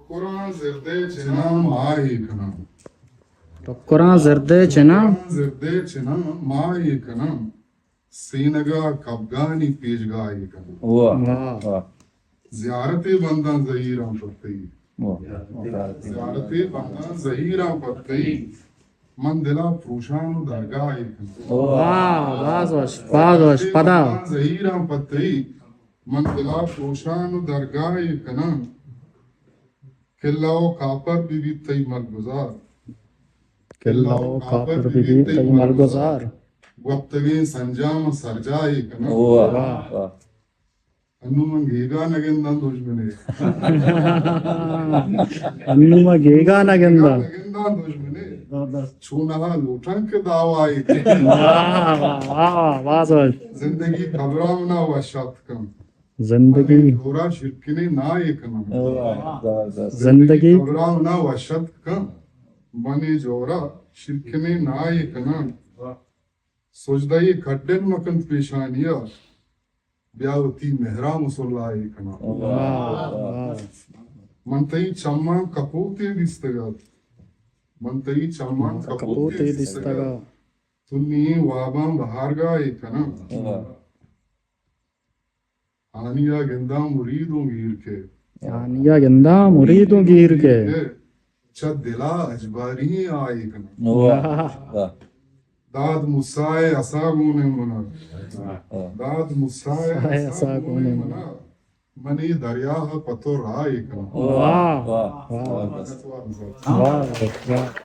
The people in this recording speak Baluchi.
ٹکراں زردے چناں ماہے کناں۔ ٹکراں زردے چناں۔ ٹکراں زردے چناں ماہے کناں۔ سینگا کبگانی پیشگاہے کناں۔ واہ، واہ۔ واہ۔ زیارتے بنداں زہیراں پہ تئی۔ واہ۔ زیارتے بنداں زہیراں پہ تئی۔ من دلا پروشان و درگاہے کناں۔ واہ، باز وش، باز وش، پدا۔ زیارتے بنداں زہیراں پہ تئی۔ من دلا پروشان و درگاہے کناں۔ کلہ و کاپر بہ بیت تئی ملگزار۔ کلہ و کاپر بہ بیت تئی ملگزار۔ گوپتگیں سنجام سرجاہے کناں۔ واہ، واہ۔ واہ۔ انوں من گیگا نہ گنداں دژمنے۔ انوں من گیگا نہ گنداں۔ نہ گنداں دژمنے۔ چونہا لوٹاں کہ دعوائے کناں۔ واہ، واہ، واہ، واہ، واہ۔ زندگی قبراں منا وش اتک کنت۔ زندگی۔ من اے جورا شرکنیں ناہے کناں۔ واہ، زبردست۔ زندگی۔ قبراں منا وش اتک کنت۔ من اے جورا شرکنیں ناہے کناں۔ سجدہ ءِ کڈن مکنت پیشانیا، بیا وتی مہرا مصلاہے کناں۔ واہ، واہ۔ من تئی چماں کپوتے دیستگ ات۔ من تئی چماں کپوتے دیستگ ات۔ تنی واباں بہارگاہے کناں۔ واہ۔ ہانیا گنداں مرید اوں گیر کے۔ ہانیا گنداں مرید اوں گیر کے۔ چہ دلا اجباری آہے کناں۔ واہ، واہ۔ داد مسائے اسا گون منا۔ واہ۔ داد مسائے اسا گون منا۔ منی دریا پہ تو راہے کناں۔ واہ، واہ، واہ۔ واہ، واہ۔